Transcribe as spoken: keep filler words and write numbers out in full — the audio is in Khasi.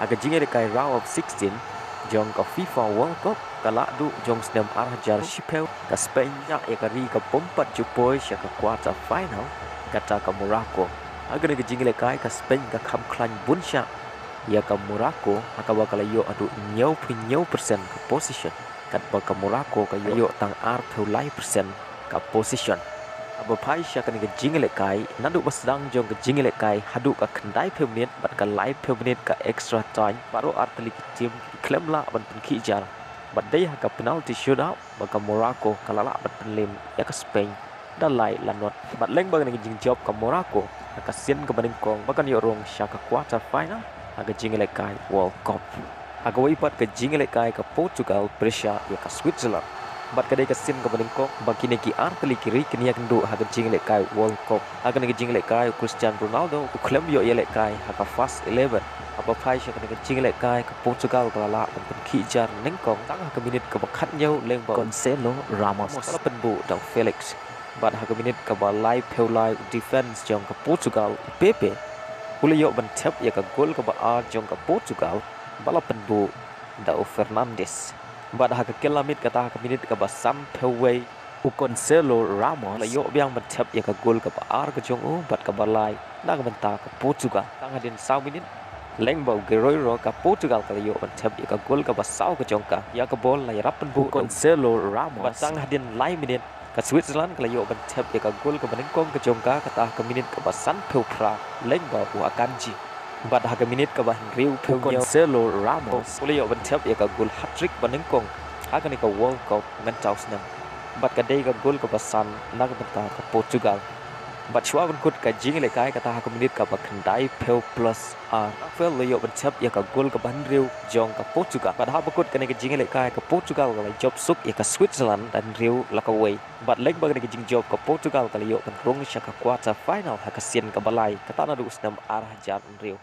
Ha ka jingïalehkai round of sixteen jong ka FIFA World Cup ka la duh jong snem ar hajar shiphew, ka Spain shah ïa ka ri ka bym pat ju poi sha ka quarter final, kata ka Morocco. Ha kane ka jingïalehkai ka Spain ka kham khlaiñ bun shah ïa ka Morocco, ha kaba ka la ïoh haduh hynñiewphew hynñiew percent ka possession, katba ka Morocco ka ïoh tang arphew lai percent ka possession. Haba phai sha kane ka jingïalehkai, naduh ba sdang jong ka jingïalehkai haduh ka khyndaiphew minit bad ka laiphew minit ka extra time, baroh artylli ki team ki khlem lah ban pynkhih jar. Bad dei ha ka penalty shootout ba ka Morocco ka la lah ban pynliem ïa ka Spain da lai la not. Bad lyngba kane ka jingjop ka Morocco, ha ka sien kaba nyngkong ba kan ïoh rung sha ka quarter final ha ka jingïalehkai World Cup. Ha kawei pat ka jingïalehkai ka Portugal pyrshah ïa ka Switzerland. Bad ka dei ka sien kaba nyngkong ba kine ki artylli ki ri kin ïakynduh ha ka jingïalehkai World Cup. Ha kane ka jingïalehkai u Cristiano Ronaldo u khlem ïoh ïalehkai ha ka first eleven. Haba phai sha kane ka jingïalehkai ka Portugal ka la lah ban pynkhih jar nyngkong tang ha ka minit kaba khathynñiew lyngba u Cancelo Ramos, ba la pynbuh da u Felix. Bad ha ka minit kaba laiphew lai u defense jong ka Portugal u Pepe u la ïoh ban thep ïa ka gol kaba ar jong ka Portugal ba la pynbuh da u Fernandes. Bad ha ka kylla miet kata ha ka minit kaba sanphew wei u Cancelo Ramos la ïoh biang ban thep ïa ka gol kaba ar ka jong u bad kaba lai na ka bynta ka Portugal. Tang hadien saw minit lyngba u Guerreiro ka Portugal ka la ïoh ban thep ïa ka gol kaba saw ka jong ka. Ïa ka bol la ïarap pynbuh u Cancelo Ramos. Bad tang hadien lai minit ka Switzerland ka la ïoh ban thep ïa ka gol kaba nyngkong ka jong ka kata ha ka minit kaba sanphew phra lyngba u Akanji. Bad ha ka minit kaba hynriewphew u Cancelo Ramos u la ïoh ban thep ïa ka gol hat-trick ba nyngkong ha kane ka World Cup mynta u snem. Bad ka dei ka gol kaba san na ka bynta ka Portugal. Bad shuwa ban kut ka jingïalehkai kata ha ka minit kaba khyndaiphew plus ar, Rafael la ïoh ban thep ïa ka gol kaba hynriew jong ka Portugal. Bad haba kut kane ka jingïalehkai ka Portugal ka la jop suk ïa ka Switzerland da hynriew la kawei. Bad lyngba kane ka jingjop ka Portugal ka la ïoh ban rung sha ka quarter final ha ka sien kaba lai kata naduh u snem ar hajar hynriew.